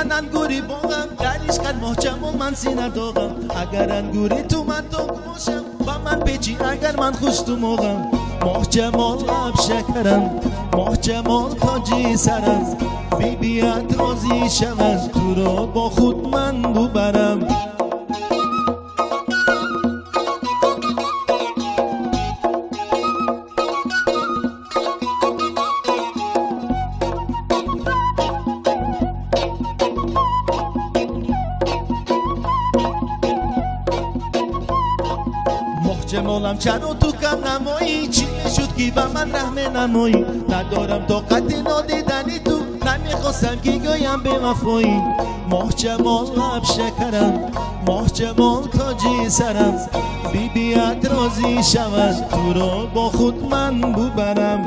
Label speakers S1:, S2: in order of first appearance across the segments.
S1: ман ангури боғам, дар ишқат моҳҷамол ман сина доғам. Агар ангури ту ман доғ бошам, ба ман печи агар ман хуштумоғам. Моҳҷамол лаб шакарам, моҳҷамол тоҷи сарам, бибият розӣ шавад, туро бо худ ман бубарам. Моҳҷамолам чаро ту кам намоӣ, чӣ мешуд ки ба ман раҳм намоӣ? Надорам тоқати нодидани ту, намехостам ки гӯям бевафоӣ. Моҳҷамол лаб шакарам, моҳҷамол тоҷи сарам, бибият розӣ шавад, туро бо худ ман бубарам.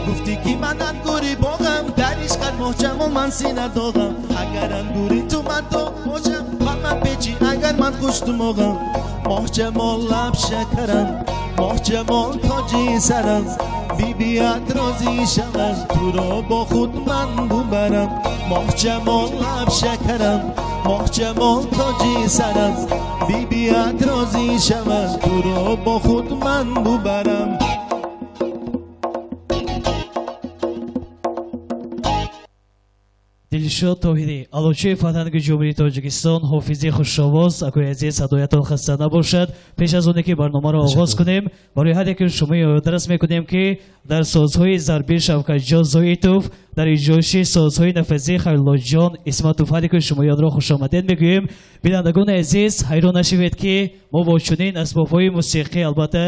S1: Гуфтӣ ки ман ангури боғам, дар ишқат моҳҷамол ман сина доғам. Агар ангури ту ман доғ бошам, ба ман печи агар ман хуштумоғам. Моҳҷамол лаб шакарам, моҳҷамол тоҷи сарам, бибият розӣ шавад, туро бо худ ман бубарам. Моҳҷамол лаб шакарам, моҳҷамол тоҷи сарам, бибият розӣ шавад, туро бо худ ман бубарам.
S2: Дилшод Тоҳирӣ, аълочии фарҳанги Ҷумҳурии Тоҷикистон, ҳофизи хушовоз, акои азиз, садоятон хаста набошад. Пеш аз оне ки барномаро оғоз кунем, барои ҳар яке шумо ёдрас мекунем, ки дар созҳои зарбӣ Шавкатҷон Зоитов, дар иҷроиши созҳои нафасӣ Хайруллоҷон Исматов. Ҳар яке шумоёнро хушомадед мегӯем. Бинандагони азиз, ҳайрон нашавед, ки мо бо чунин асбобҳои мусиқӣ албатта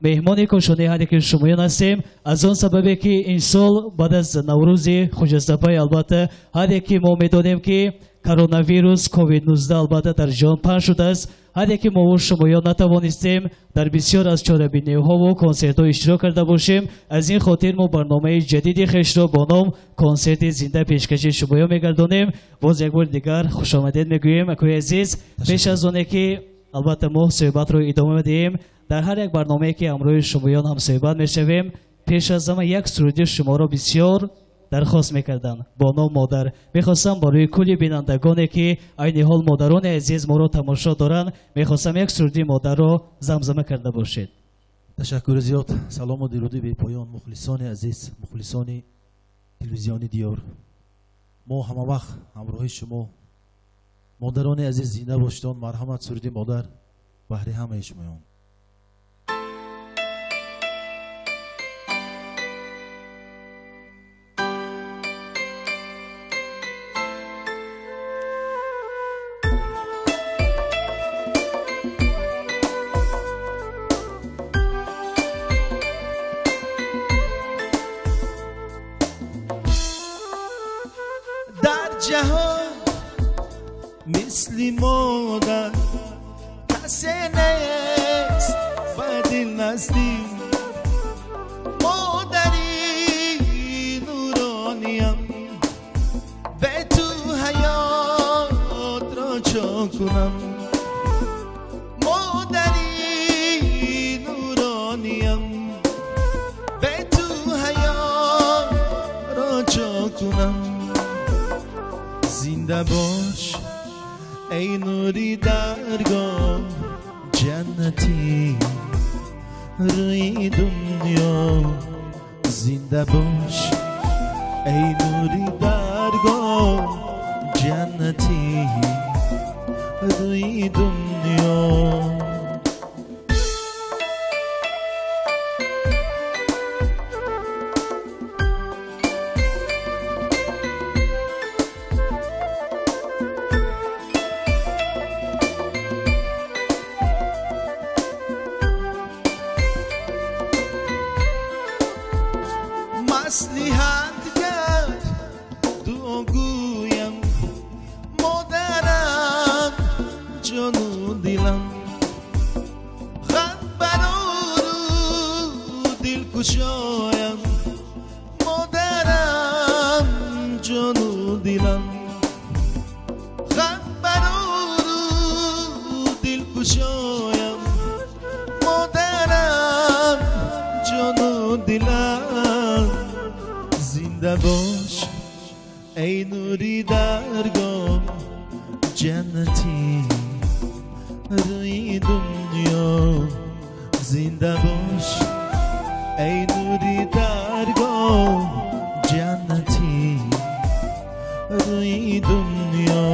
S2: меҳмони кошонаи ҳар яке шумоён ҳастем, аз он сабабе ки ин сол баъд аз Наврӯзи хуҷастапай албатта ҳар яке мо медонем, ки коронавирус ковид-19 албатта дар ҷаҳон паҳн шудааст. Ҳар яке мо шумоён натавонистем дар бисёр аз чорабиниҳову консертҳо иштирок карда бошем. Аз ин хотир мо барномаи ҷадиди хешро бо ном консерти зинда пешкаши шумоён мегардонем. Боз як бори дигар хушомадед мегӯем, акои азиз. Пеш аз оне ки албатта мо суҳбатро идома медиҳем, дар ҳар як барномае ки ҳамроҳи шумоён ҳамсӯҳбат мешавем, пеш аз ҳама як суруди шуморо бисёр дархост мекарданд бо ном Модар. Мехостам барои кулли бинандагоне ки айни ҳол модарони азиз моро тамошо доранд, мехостам як суруди модарро замзама карда бошед.
S3: Ташаккури зиёд. Салому дуруди бепоён мухлисони азиз, мухлисони телевизиони Диёр. Мо ҳамавақт ҳамроҳи шумо, модарони азиз, зинда бошедон. Марҳамат, суруди Модар баҳри ҳамаи шумоён.
S1: Дар ҷаҳон мисли модар касе нест ба дил наздик, модари нурониям, бе ту ҳаётро чо кунам. Модари нурониям, бе ту ҳаётро чо кунам. Зинда бош эй нури даргоҳ, ҷаннати рӯи дунё. Зинда бош эй нури даргоҳ, ҷаннати рӯи дунё. дилам ғам барору дилкушоям модарам ҷону дилам ғам барору дилкушоям модарам ҷону дилам зинда бош эй нури даргоҳ ҷаннати рӯи дунё зинда бош эй нури даргоҳ ҷаннати рӯи дунё.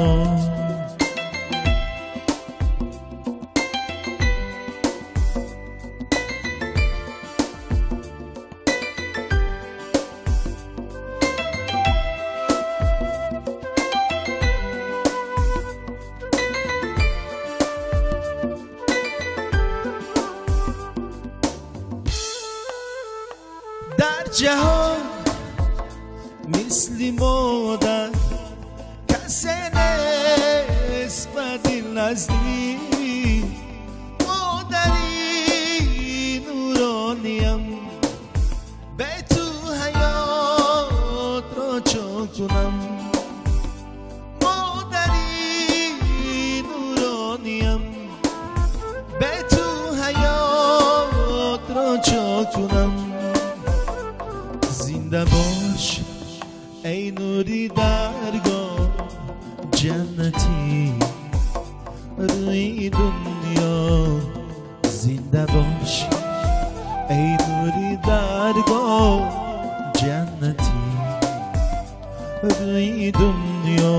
S1: Дар ҷаҳон мисли модар касе нест ба дил наздик модари нурониям бе ту ҳаётро чон кунам модари нурониям бе ту ҳаётро чон кунам зинда бош эй нури даргоҳ ҷаннати рӯи дунё зинда бош эй нури даргоҳ ҷаннати рӯи дунё.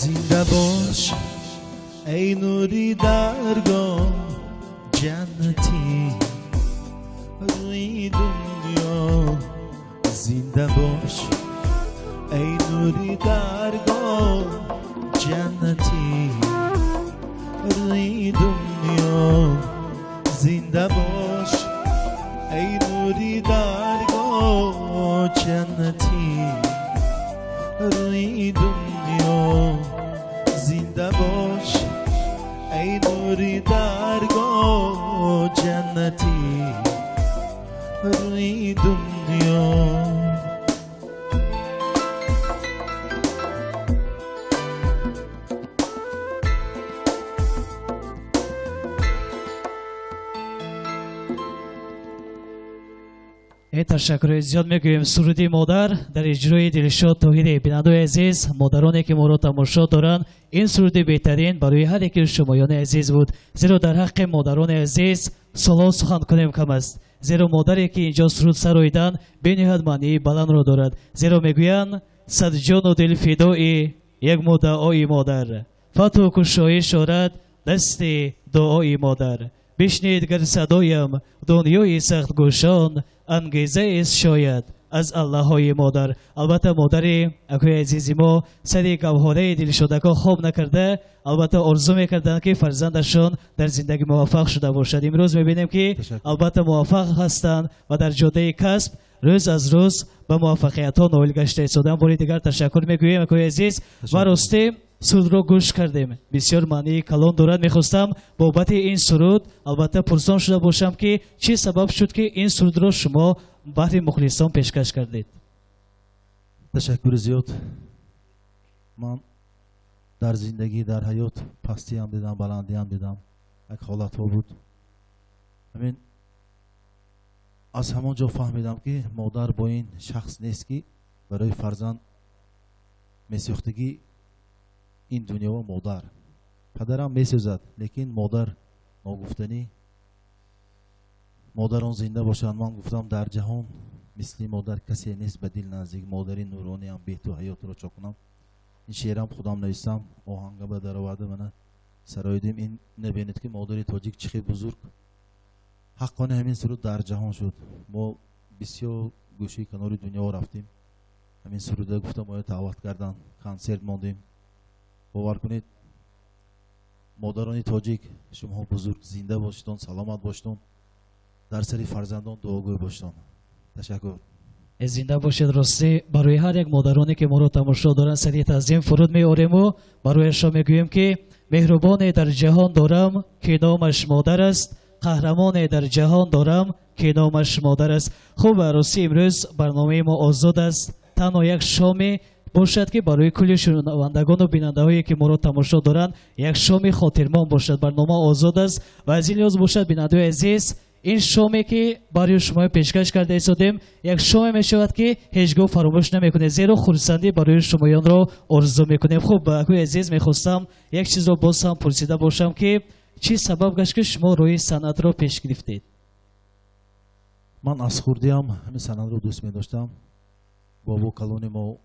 S1: Зинда бош эй нури даргоҳ ҷаннати рӯи дунё зинда бош эй нури даргоҳ ҷаннати рӯи дунё зинда бош эй нури даргоҳ ҷаннати рӯи дунё зинда бош эй нури даргоҳ ҷаннати рӯи дунё.
S2: Ташаккури зиёд мегӯем. Суруди модар дар иҷрои Дилшод Тоҳирӣ. Бинандаои азиз, модароне ки моро тамошо доранд, ин суруди беҳтарин барои ҳар яки шумоёни азиз буд, зеро дар ҳаққи модарони азиз солҳо сухан кунем кам аст, зеро модаре ки инҷо суруд сароидан бениҳоят маънии баландро дорад, зеро мегӯянд сад ҷону дил фидои як муддаои модар, фатҳу кушоиш орад дасти дуои модар, бишнид гар садоям дунёи сахтгӯшон ангезаест шояд аз аллаҳои модар. Албатта модари акои азизи мо сари гавҳораи дилшодако хоб накарда, албатта орзу мекарданд ки фарзандашон дар зиндагӣ муваффақ шуда бошад. Имрӯз мебинем ки албатта муваффақ ҳастанд ва дар ҷодаи касб рӯз аз рӯз ба муваффақиятҳо ноил гашта истоданд. Бори дигар ташаккур мегӯем акои азиз. Ва ростӣ сурудро гӯш кардем, бисёр маънии калон дорад. Мехостам бобати ин суруд албатта пурсон шуда бошам ки чӣ сабаб шуд ки ин сурудро шумо баҳри мухлисон пешкаш кардед.
S3: Ташаккури зиёд. Ман дар зиндагӣ, дар ҳаёт пастиам дидам, баландиам дидам, як ҳолатҳо буд. Ҳамин аз ҳамон ҷо фаҳмидам ки модар бо ин шахс нест ки барои фарзанд месӯхтагӣ ин дунёва модар. Падарам месӯзад, лекин модар ногуфтанӣ. Модарон зинда бошанд. Ман гуфтам дар ҷаҳон мисли модар касе нест ба дил наздик, модари нурониам бе ту ҳаётро чо кунам. Ин шеърам худам навистам, оҳанга ба дароварда мана сароидем. Ин набинед ки модари тоҷик чӣ хел бузург. Ҳаққони ҳамин суруд дар ҷаҳон шуд. Мо бисёр гӯшаи канори дунё рафтем. Ҳамин суруда гуфта моя даъват кардан, консерт мондем. Бовар кунед, модарони тоҷик, шумоҳо бузург, зинда бошедон, саломат бошедон, дар сари фарзандон дуогӯй бошедон. Ташаккур.
S2: Зинда бошед. Ростӣ барои ҳар як модароне ки моро тамошо доранд сари таъзим фуруд меорему барояшон мегӯем ки меҳрубоне дар ҷаҳон дорам ки номаш модар аст, қаҳрамоне дар ҷаҳон дорам ки номаш модар аст. Хуб, ростӣ имрӯз барномаи мо озод аст. Танҳо як шоме бошад ки барои кулли шунавандагону бинандаҳое ки моро тамошо доранд як шоми хотирмон бошад. Барнома озод аст ва аз ин лиҳоз бошад, бинандаҳои азиз, ин шоме ки барои шумо пешкаш карда истодем як шоме мешавад ки ҳеҷ гоҳ фаромӯш намекунед, зеро хурсандӣ барои шумоёнро орзу мекунем. Хуб, акои азиз, мехостам як чизро боз ҳам пурсида бошам ки чӣ сабаб гашт ки шумо роҳи санъатро пеш гирифтед?
S3: Ман аз хурдиам ҳамин санъатро дӯст медоштам. Бобо калони мо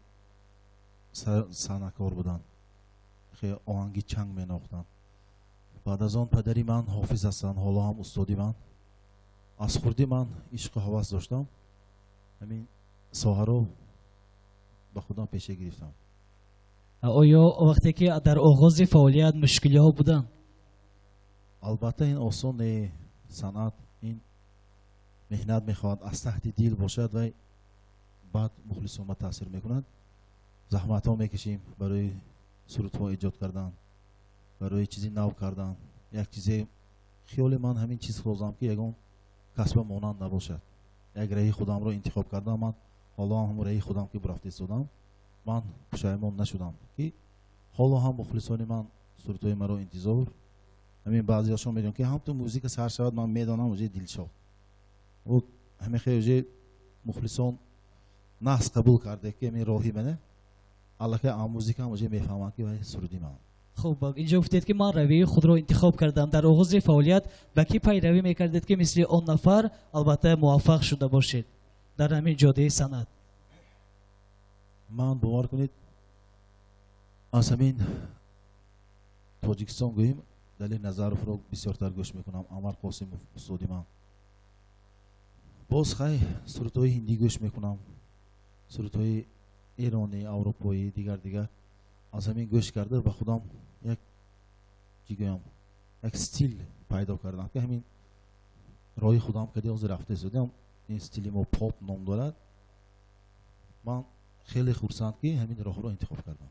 S3: санъаткор буданд, хеле оҳанги чанг менохтанд. Баъд аз он падари ман ҳофиз ҳастанд, ҳоло ҳам устоди ман. Аз хурдӣ ман ишқу ҳавас доштам, ҳамин соҳаро ба худам пеша гирифтам.
S2: Оё вақте ки дар оғози фаъолият мушкилиҳо буданд?
S3: Албатта ин осон не, санъат ин меҳнат мехоҳад, аз таҳти дил бошад ва баъд мухлисон ба таъсир мекунад. Заҳматҳо мекашем барои сурудҳо эҷод кардан, барои чизи нав кардан. Як чизе хиёли ман ҳамин чиз хозам ки ягон касба монанд набошад. Як раҳи худамро интихоб кардам, ман ҳоло ҳам раҳи худам ки бурафта истодам, ман пушаймон нашудам ки ҳоло ҳам мухлисони ман сурудҳои маро интизор. Ҳамин баъзеҳошон медонам ки ҳам ту музика сар шавад, ман медонам уже дилшод. Ҳамин хел уже мухлисон нахс қабул карда ки ҳамин роҳи мане, аллакай музикаам уже мефаҳманд ки вай суруди ман.
S2: Хуб, инҷо гуфтед ки ман равияи худро интихоб кардам. Дар оғози фаъолият ба кӣ пайравӣ мекардед ки мисли он нафар албатта муваффақ шуда бошед дар ҳамин ҷодаи санъат?
S3: Ман бовар кунед, аз ҳамин Тоҷикистон гӯем, Далер Назаровро бисёртар гӯш мекунам, Анвар Қосимов устоди ман. Боз хай сурудҳои ҳиндӣ гӯш мекунам, сурудҳои эронӣ, аврупоӣ, дигар дигар. Аз ҳамин гӯш карда ба худам як чӣ гӯям, як стил пайдо кардам ки ҳамин роҳи худам кади ҳозир рафта истодам. Ин стили мо поп ном дорад. Ман хеле хурсанд ки ҳамин роҳро интихоб кардам.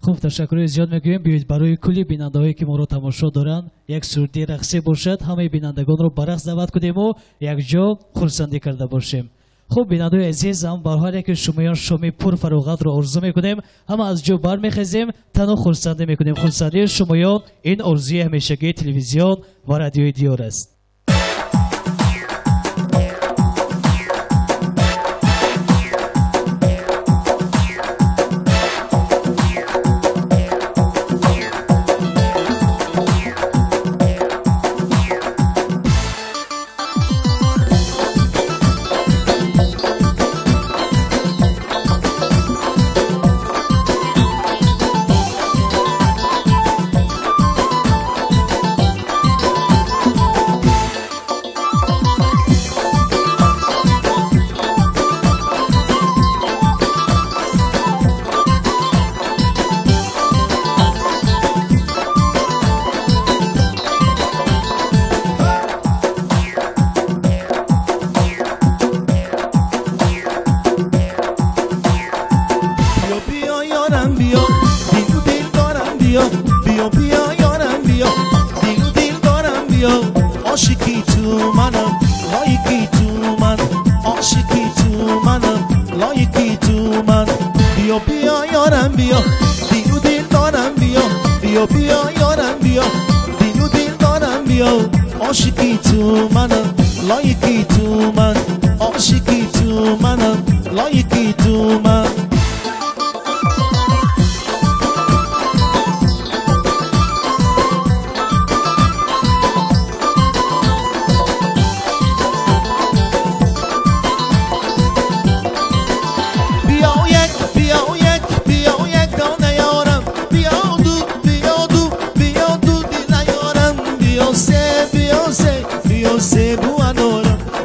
S2: Хуб, ташаккури зиёд мегӯем. Биёед барои кулли бинандаҳое ки моро тамошо доранд як суруди рақсӣ бошад, ҳамаи бинандагонро ба рақс даъват кунему якҷо хурсандӣ карда бошем. Хуб, бинандаҳои азиз, ҳам бар ҳар яке шумоён шоми пурфароғатро орзу мекунем. Ҳама аз ҷо бармехезем, танҳо хурсандӣ мекунем. Хурсандии шумоён ин орзуи ҳамешагии телевизион ва радиои Диёр аст.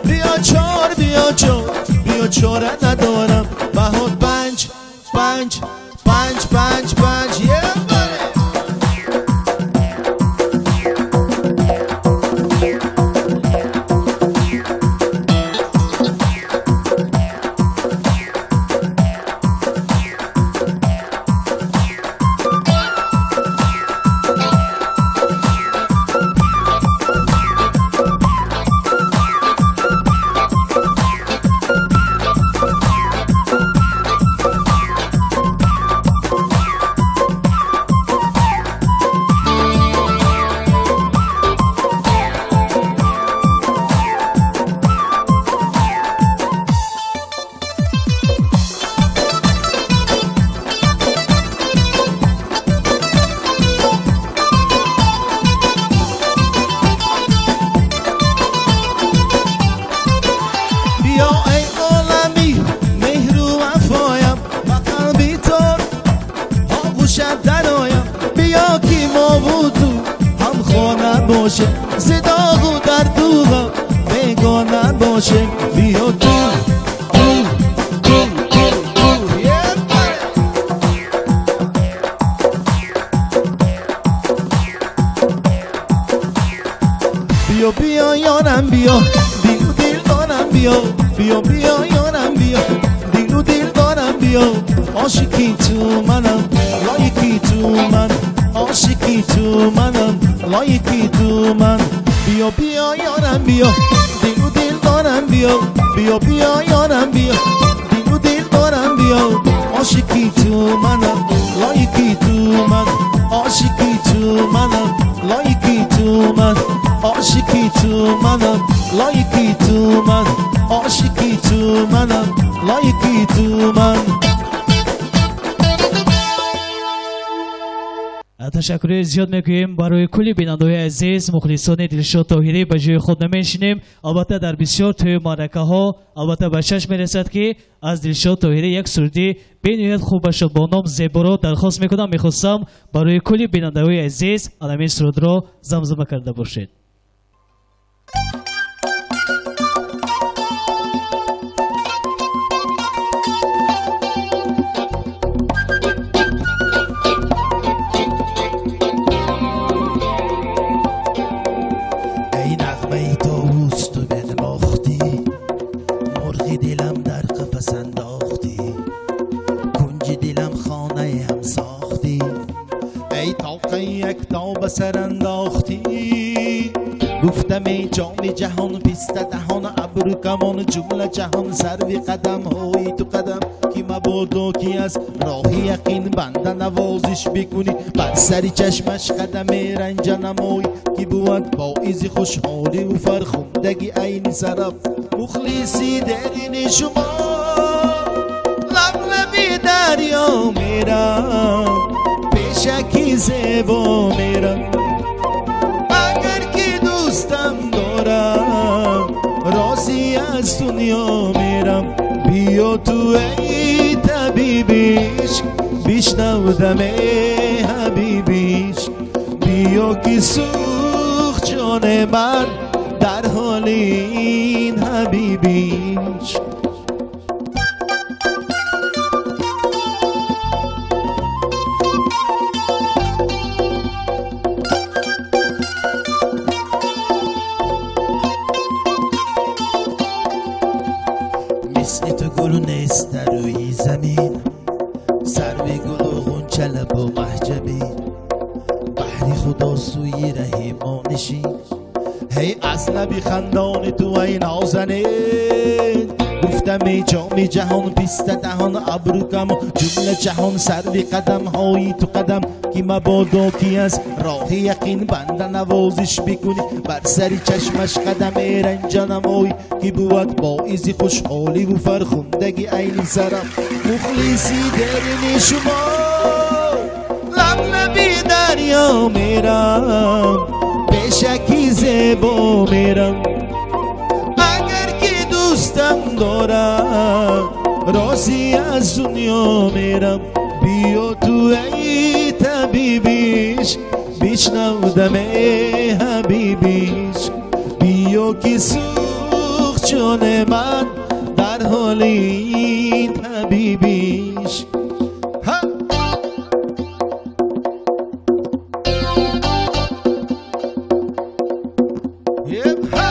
S1: Биё чор, биё чор, биё чора надорам. панҷ панҷ панҷ панҷ. زداغ و در دوغم بگانه باشه بیا تو تو تو تو تو. بیا بیا یارم بیا دیل و دیل دارم بیا بیا بیا یارم بیا دیل و دیل دارم بیا. عاشقی تو منم لایقی تو من، عاشقی تو منم لایقی تو من. بیا بیا یارم بیا دل و دل دارم بیا بیا بیا یارم بیا دل و دل دارم بیا. عاشقی تو منم لایقی تو من، عاشقی تو منم لایقی تو من، عاشقی تو منم لایقی تو من، عاشقی تو منم لایقی تو من.
S2: Ташаккури зиёд мекунем барои кулли бинандаҳои азиз, мухлисони Дилшод Тоҳирӣ. Ба ҷои худ наменшинем. Албатта дар бисёр тӯю маъракаҳо албатта ба чашм мерасад, ки аз Дилшод Тоҳирӣ як суруди бениҳоят хубашро бо ном Зеборо дархост мекунам. Мехостам барои кулли бинандаҳои азиз ҳамин сурудро замзама карда бошед.
S1: سر انداختی گفتم ای جام جهان پیسته دهان ابرو کمان جمله جهان سروی قدم های تو قدم که مبادا که از راه یقین بنده نوازش بکنی بر سری چشمش قدم رنج نمای که بود باعث خوشحالی و فرخوندگی عین سرف. مخلصی درین شما لب لبی دریا میرم پیشکی زیبا میرم اگر که دوستم دارم راضی از دنیا میرم. بیا تو ای طبیبیش بشنو دم حبیبیش بیا که سوخت جان من در حال این حبیبیش. مثل تو گل نیست در روی زمین، سر به گل و غنچه لب و محجبین، بحری خدا سوی ره ما نشین. هی از لبی خندان تو ای نازنین گفتم ای جام جهان پیسته دهان ابرو کمان جمله جهان سروی قدم های تو قدم که مبادا که از راه یقین بنده نوازش بکنی بر سری چشمش قدم رنج نمای که بود باعث خوشحالی و فرخوندگی عین سرم. مخلصی درین شما لب لبی دریا میرم پیشکی زیبا میرم اگر که دوستم دارم راضی از دنیا میرم. بیا تو ای طبیبیش بشنو دم حبیبیش بیا که سوخت جان من در حال این حبیبیش. Ҳа! Еп, ҳа!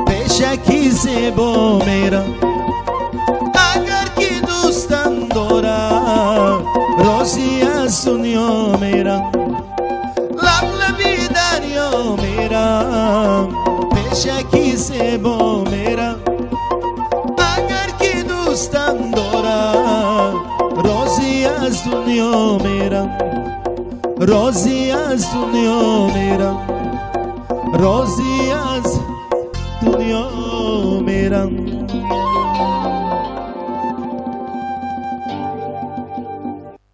S1: Пешаки зебо мерам, агар ки дӯстам дорам, розӣ аз дунё мерам. Лаблаби дарё мерам, пешаки зебо мерам, агар ки дӯстам дорам, розӣ аз дунё мерам, розӣ аз дунё мерам, розӣ аз дунё мерам.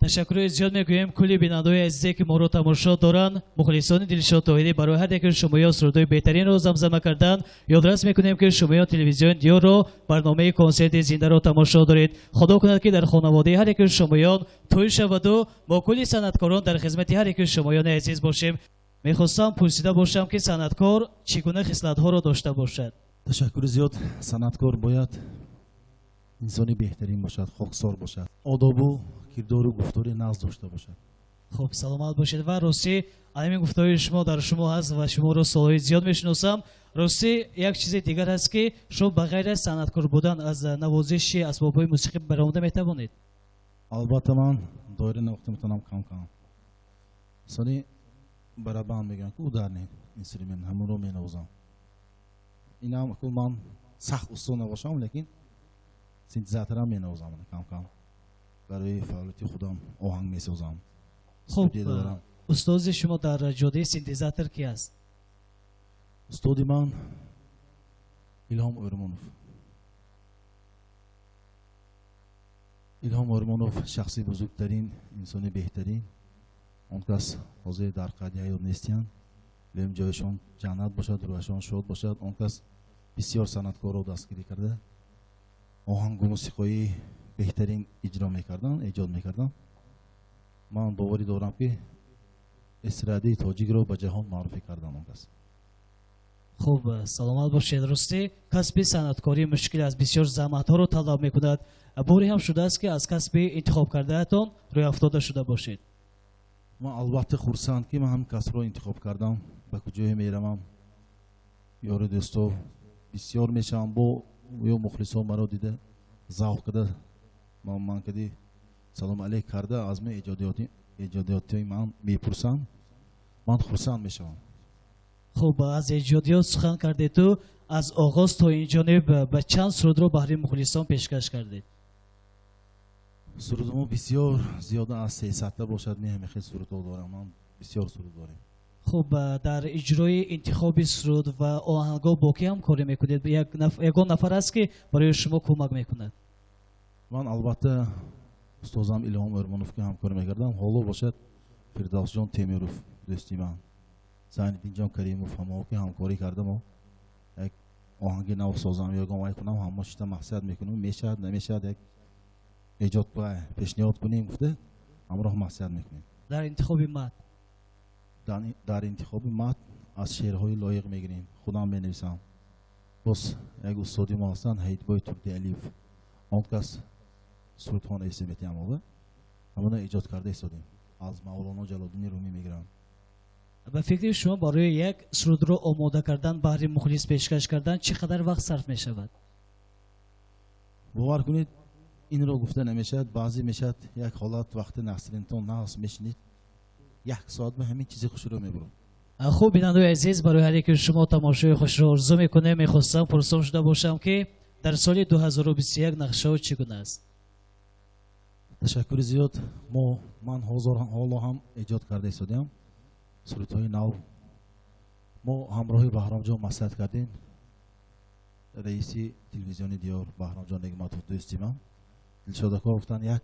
S2: Ташаккури зиёд мегӯем кулли бинандаҳои азизе, ки моро тамошо доранд. Мухлисони Дилшод Тоҳирӣ барои ҳар яке шумоён сурудҳои беҳтаринро замзама карданд. Ёдрас мекунем, ки шумоён телевизиони Диёрро, барномаи консерти зиндаро тамошо доред. Худо кунад, ки дар хонаводаи ҳар яке шумоён тӯй шаваду мо кулли санъаткорон дар хизмати ҳар яке шумоёни азиз бошем. Мехостам пурсида бошам, ки санъаткор чӣ гуна хислатҳоро дошта бошад?
S3: Ташаккури зиёд. Санъаткор бояд инсони беҳтарин бошад, хоксор бошад, одобу кирдору гуфтори нағз дошта бошад.
S2: Хуб, саломат бошед. Ва ростӣ, ҳамин гуфтаҳои шумо дар шумо ҳаст ва шуморо солҳои зиёд мешиносам. Ростӣ, як чизи дигар ҳаст, ки шумо ба ғайр аз санъаткор будан аз навозиши асбобҳои мусиқӣ баромада метавонед?
S3: Албатта, ман доира навохта метавонам кам-кам. Сони барабан мегӯям, ки ударный инструмент, ҳамонро менавозам. Инам ман сахт усто набошам, лекин синтезаторам менавозам кам-кам. Барои фаъолияти худам оҳанг месозам.
S2: Хуб, устози шумо дар ҷодаи синтезатор ки аст?
S3: Устоди ман Илҳом Ӯрмонов. Илҳом Ӯрмонов шахси бузургтарин, инсони беҳтарин. Он кас ҳозир дар қайди ҳаёт нестиянд, лем ҷояшон ҷаннат бошад, рӯҳашон шод бошад. Он кас бисёр санъаткорро дастгирӣ карда, оҳангу мусиқои беҳтарин иҷро мекарданд, эҷод мекарданд. Ман боварӣ дорам, ки эстрадии тоҷикро ба ҷаҳон маъруфӣ карданд он кас.
S2: Хуб, саломат бошед. Ростӣ, касби санъаткорӣ мушкил аст, бисёр заҳматҳоро талаб мекунад. Боре ҳам шудааст, ки аз касби интихоб кардаатон рӯйафтода шуда бошед?
S3: Ман албатта хурсанд, ки ман ҳамин касбро интихоб кардам. Ба куҷое меравам, ёру дӯсто бисёр мешавам, бо ё мухлисон маро дида завқ карда, ман кади салом алейк карда, аз ман эҷодиёти ман мепурсанд, ман хурсанд мешавам.
S2: Хуб, аз эҷодиёт сухан кардед, ту аз оғоз то ин ҷониб ба чанд сурудро баҳри мухлисон пешкаш кардед?
S3: Сурудмо бисёр, зиёда аз 300-та бошад. Меҳамехел сурудҳо дорам, ман бисёр суруд дорем.
S2: Хуб, дар иҷрои интихоби суруд ва оҳангҳо бо ки ҳамкорӣ мекунед? Ягон нафар аст, ки барои шумо кӯмак мекунад?
S3: Ман албатта устозам Илҳом Ӯрмонов ки ҳамкорӣ мекардам, ҳоло бошад Фирдавсҷон Темиров дӯсти ман, Зайниддинҷон Каримов, ҳамао ки ҳамкорӣ кардам, як оҳанги нав созам ё ягон вай кунам, ҳама шита маслиҳат мекунем, мешавад, намешавад, як эҷод пешниҳод кунем гуфта ҳамроҳ маслиҳат мекунем.
S2: Дар интихоби матн?
S3: Дар интихоби матн аз шеърҳои лоиқ мегирем, худам менависам. Боз як устоди мо ҳастанд, Ҳаидбой Турдиалиев, он кас сурудхон эсеметиам ова, ҳамона эҷод карда истодем, аз Мавлоно Ҷалолиддини Румӣ мегирам.
S2: Ба фикри шумо, барои як сурудро омода кардан, баҳри мухлис пешкаш кардан чӣ қадар вақт сарф мешавад?
S3: Бовар кунед, инро гуфта намешавад. Баъзе мешавад як ҳолат, вақти насринтон нағз мешинед, як соат ба ҳамин чизи хушро мебурам.
S2: Хуб, бинандаои азиз, барои ҳар яке шумо тамошои хушро орзу мекунем. Мехостам пурсон шуда бошам, ки дар соли 2021 нақшаҳо чӣ гуна аст?
S3: Ташаккури зиёд. Ман ҳоло ҳам эҷод карда истодиам сурудҳои нав. Мо ҳамроҳи Баҳромҷон маслиҳат кардем, раиси телевизиони Диёр Баҳромҷон Негматов дӯсти ман, Дилшодако гуфтанд, як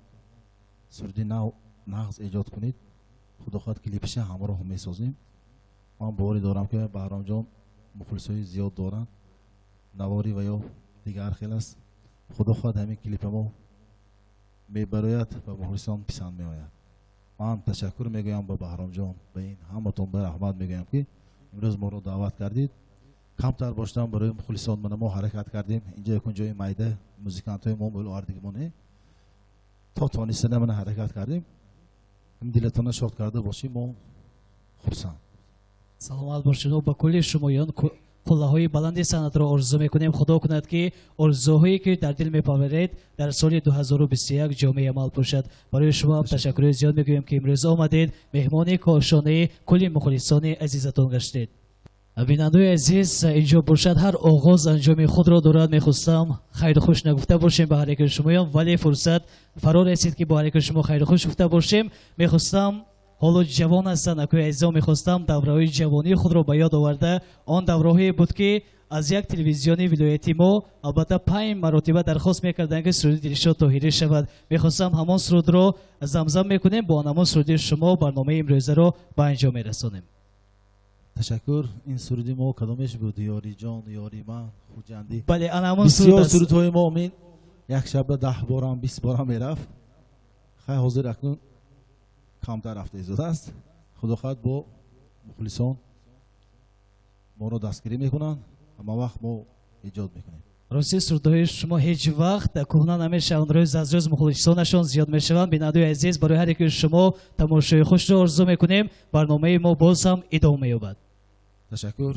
S3: суруди нав нағз эҷод кунед. Худо хоҳад клипиша ҳамроҳ месозем. Ман боварӣ дорам, ки Баҳромҷон мухлисои зиёд доранд, навори ва ё дигар хел аст. Худо хоҳад ҳамин клипа мо мебарояд ва мухлисон писанд меояд. Ман ташаккур мегӯям ба Баҳромҷон, ба ин ҳаматон ба раҳмат мегӯям, ки имрӯз моро даъват кардид. Камтар боштам барои мухлисон мана мо ҳаракат кардем. Инҷо якун ҷои майда музикантҳои мо овардигимоне то тонистана мана ҳаракат кардем. Дилатона шод карда бошем, мо хурсанд.
S2: Саломат бошед. Ба кулли шумоён қуллаҳои баланди санъатро орзу мекунем. Худо кунад, ки орзуҳое ки дар дил мепаверед дар соли 2021 ҷомеи амал бошад. Барои шумо ҳам ташаккури зиёд мегӯем, ки имрӯз омадед, меҳмони кошонаи кулли мухлисони азизатон гаштед. Бинандаои азиз, инҷо бошад ҳар оғоз анҷоми худро дорад. Мехостам хайру хуш нагуфта бошем ба ҳар яки шумоён, вале фурсат фаро расид, ки бо ҳар яки шумо хайру хуш гуфта бошем. Мехостам, ҳоло ҷавон ҳастанд акои азизон, мехостам давраҳои ҷавонии худро ба ёд оварда. Он давраҳое буд, ки аз як телевизиони вилояти мо албатта 5 маротиба дархост мекарданд, ки суруди Дилшод Тоҳирӣ шавад. Мехостам ҳамон сурудро замзам мекунем, бо ҳамон суруди шумо барномаи имрӯзаро ба анҷом мерасонем.
S3: Ташаккур. Ин суруди мо кадомеш буд? Ёри ҷон, ёри ман, Хуҷандӣ.
S2: Бале, ана ҳамон суруд.
S3: Бисёр сурудҳои мо омин як шаба 10 борам 20 борам мерафт. Хай ҳозир акнун камтар рафта истодааст. Худо хоҳад бо мухлисон моро дастгирӣ мекунанд, ҳама вақт мо эҷод мекунем.
S2: Рости сурудҳои шумо ҳеҷ вақт кӯҳна намешаванд, рӯз аз рӯз мухлисонашон зиёд мешаванд. Бинандаои азиз, барои ҳар яки шумо тамошои хушро орзу мекунем. Барномаи мо боз ҳам идома меёбад.
S3: Ташаккур.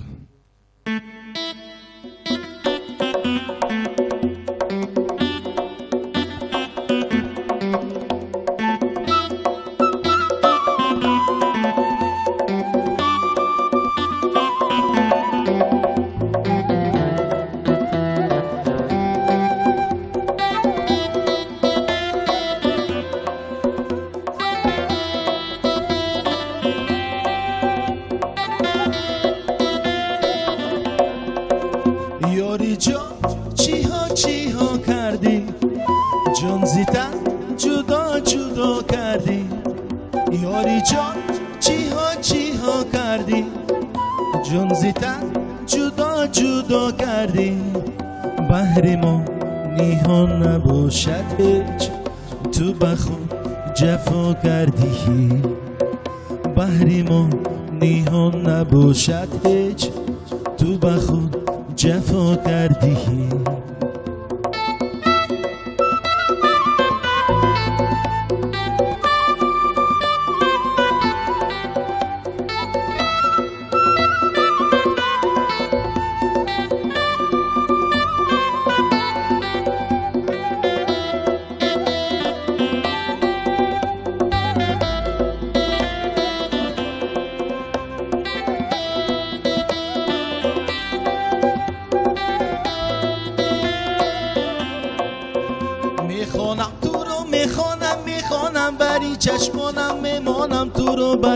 S3: بهری ما نیهان نباشد هیچ، تو به خود جفا کردی.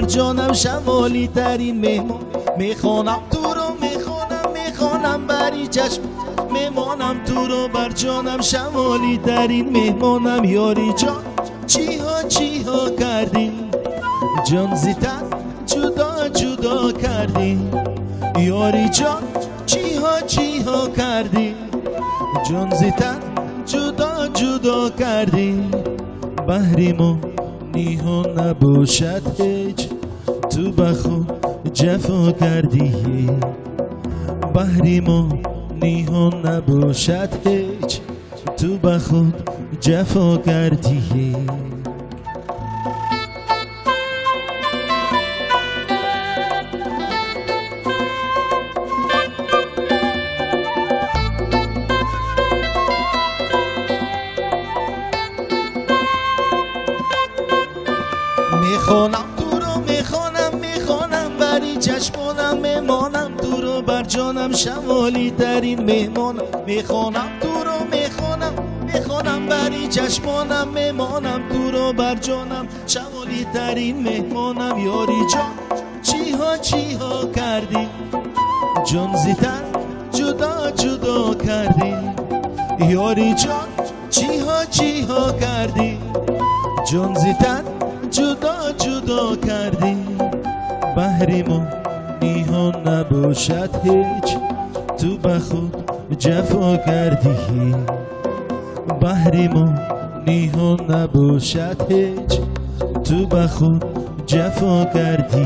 S3: جانم شمالی ترین مهمان، میخوانم تو رو، میخوانم میخوانم بری چشم میمانم تو رو بر جانم شمالی ترین مهمانم. یاری جان چیها چیها کردی، جان زیتن جدا جدا کردی. یاری جان چیها چیها کردی، جان زیتن جدا جدا کردی. بهری ما نیهان نباشد هیچ، تو به خود جفا کردی. بهری ما نیهان نباشد هیچ، تو به خود جفا کردی. میخوانم تو رو، میخوانم میخوانم بری چشمانم میمانم تو رو بر جانم شمالی ترین مهمانم. میخوانم تو رو، میخوانم میخوانم بری چشمانم میمانم تو رو بر جانم شمالی ترین مهمانم. یاری جان چیها چیها کردی، جان زیتن جدا جدا کردی. یاری جان چیها چیها کردی، جان زیتن جدا
S1: ҷудо кардӣ, баҳри мо ниҳон набошад ҳеҷ, ту ба худ ҷафо кардӣ. Баҳри мо ниҳон набошад ҳеҷ, ту ба худ ҷафо кардӣ.